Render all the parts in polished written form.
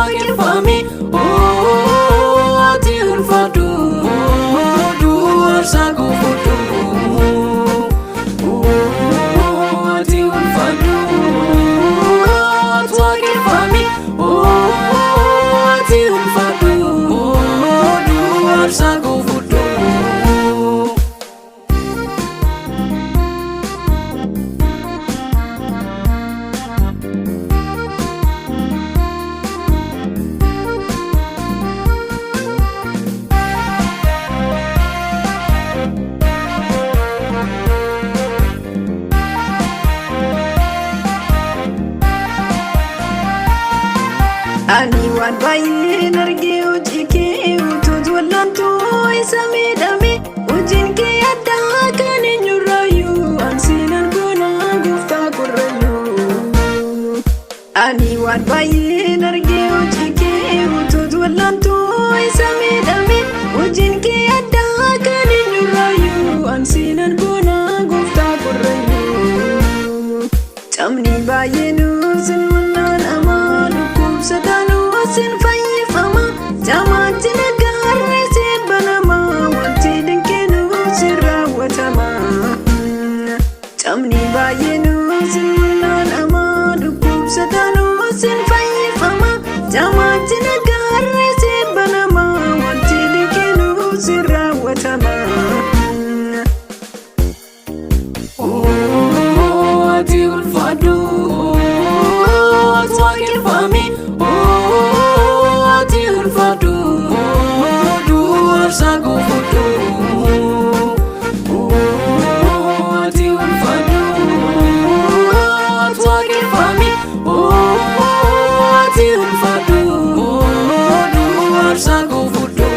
Waaqeffami, ati ulfaadhu, aarsaa koo fudhu. Ati ulfaadhu, waaqeffami, ati ulfaadhu, aarsaa koo fudhu. Ani waan baay'een argee, hojii kee utuu wal'aantuu isa miidhame, hojiin kee addaa kan eenyurraayyuu, ansiinan goona gooftaa qorrayyuu. Ani waan baay'een argee, hojii kee utuu wal'aantuu isa miidhame, hojiin kee addaa kan eenyurraayyuu, ansiinan goona gooftaa qorrayyuu. Cabni baay'een sin wal'aanama, dhukkubsataanuu sin fayyifama, jamaatti nagaarree sin banama, wanti dinqinuu sin raawwatama. Cabni baay'een sin wal'aanama, dhukkubsataanuu sin fayyifama, jamaatti nagaarree sin banama, wanti dinqinuu sin raawwatama. Ati ulfaadhu, waaqeffami, ati ulfaadhu, aarsaa koo fudhu. Ati ulfaadhu, waaqeffami, ati ulfaadhu, aarsaa koo fudhu.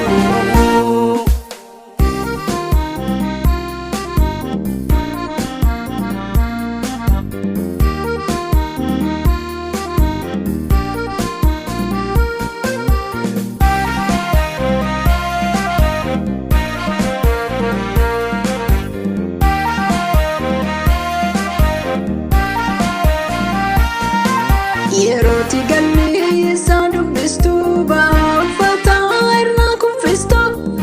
Yerooti galmee isaa dubbistu, ba'aa ulfaataa irraa kuffistu,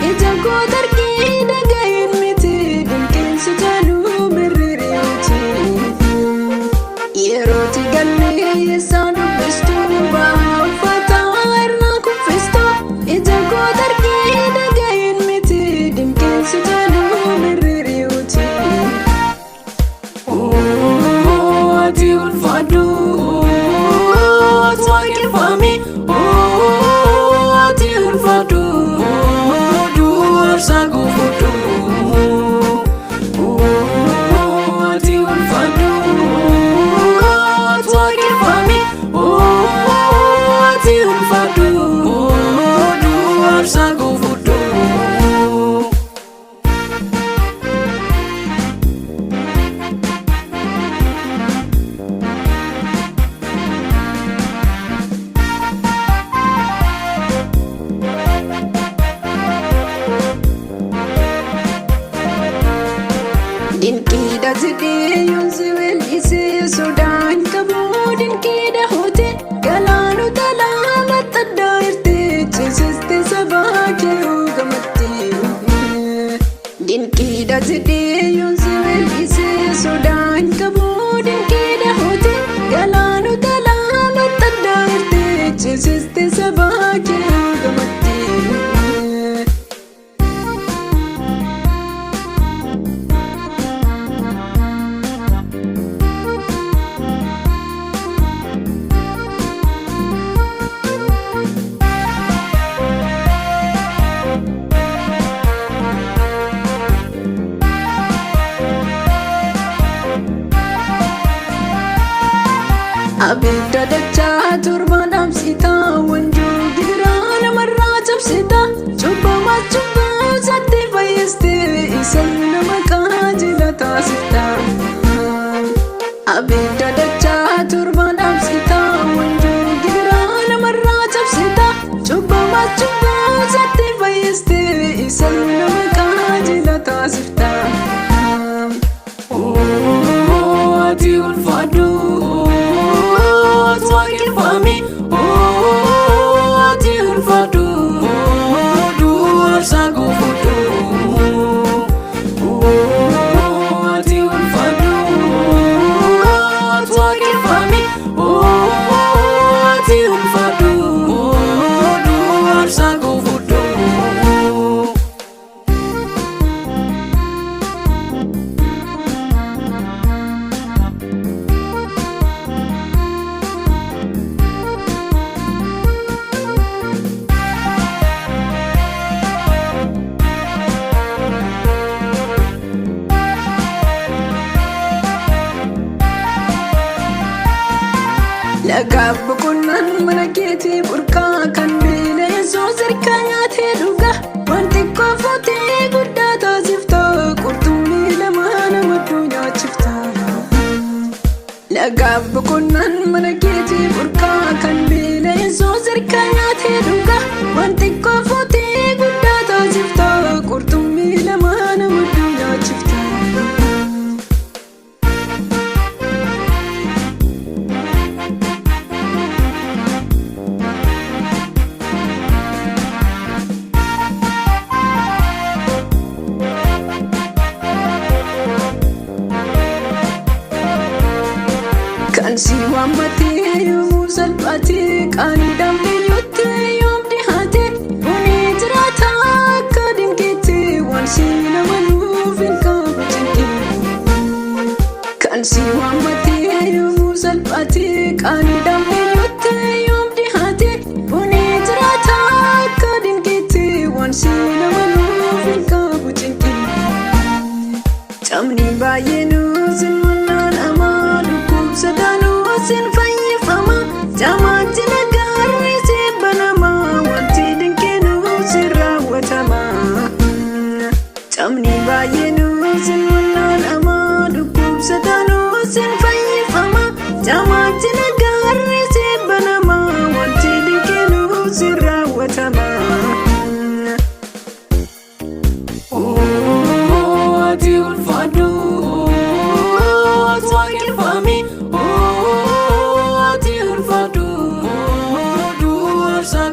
ija koo tarkii dhaga'een miti, dinqeensi caaluu mirririiti. Yerooti galmee isaa dubbistu, ba'aa ulfaataa irraa kuffistu, ija koo tarkii dhaga'een miti, dinqeensi caaluu mirririiti. Ati ulfaadhu, waaqeffami, ati ulfaadhu, aarsaa koo fudhu. Ati ulfaadhu, waaqeffami, ati ulfaadhu, aarsaa koo fudhu. Dinqiidha jedhee yoon si weellisee, sodaan qabu dinqiidha hoote, galaanota lamatti addaa hirtee, ceesiste sabaa kee gamatti. Dinqiidha jedhee yoon si weellisee, sodaan qabu dinqiidha hoote, galaanota lamatti addaa hirtee, ceesiste sabaa kee gamatti. Abidda dachaa torba dhaamsita, wanjoo gidiraa namarraa cabsita, cubbamaa cubbaa isaatti fayyiste, isa nama qajeela taasifta. Abidda dachaa torba dhaamsita, wanjoo gidiraa namarraa cabsita, cubbamaa cubbaa isaatti fayyiste, isa nama qajeela taasifta. Ati ulfaadhu, waaqeffami. boqonnaan mana keetii burqaa kan beela'eessoo sirkaa nyaatee dhuga. Waan xiqqoo fuutee guddaa taasifta, qurxummii lama nama nyaachifta. Lagaaf boqonnaan mana keetii burqaa kan beela'eessoo sirkaa nyaatee dhuga. Waan xiqqoo fuutee guddaa taasifta, qurxummii lama nama nyaachifta. Kan si waammatee yoomuu salphaatee qaaniidhaan biyyootti yoom dhihaate bunii jiraata akka dinqeetti waan si nama nuuf hin qabu cinqee. Kan si waammatee yoomuu salphaatee qaaniidhaan biyyootti yoom dhihaate bunii jiraata akka dinqeetti waan si nama nuuf hin qabu cinqee. Cabni baay'een sin wal'aanama, dhukkubsataanuu sin fayyifama. Jamaatti nagaarri si banama, wanti dinqinuu si raawwatama. Cabni baay'een sin wal'aanama, dhukkubsataanuu sin fayyifama. Jamaatti nagaarri si banama, wanti dinqinuu si raawwatama. Ati ulfaadhu, ati waaqeffami. Ati ulfaadhu, dubarsa.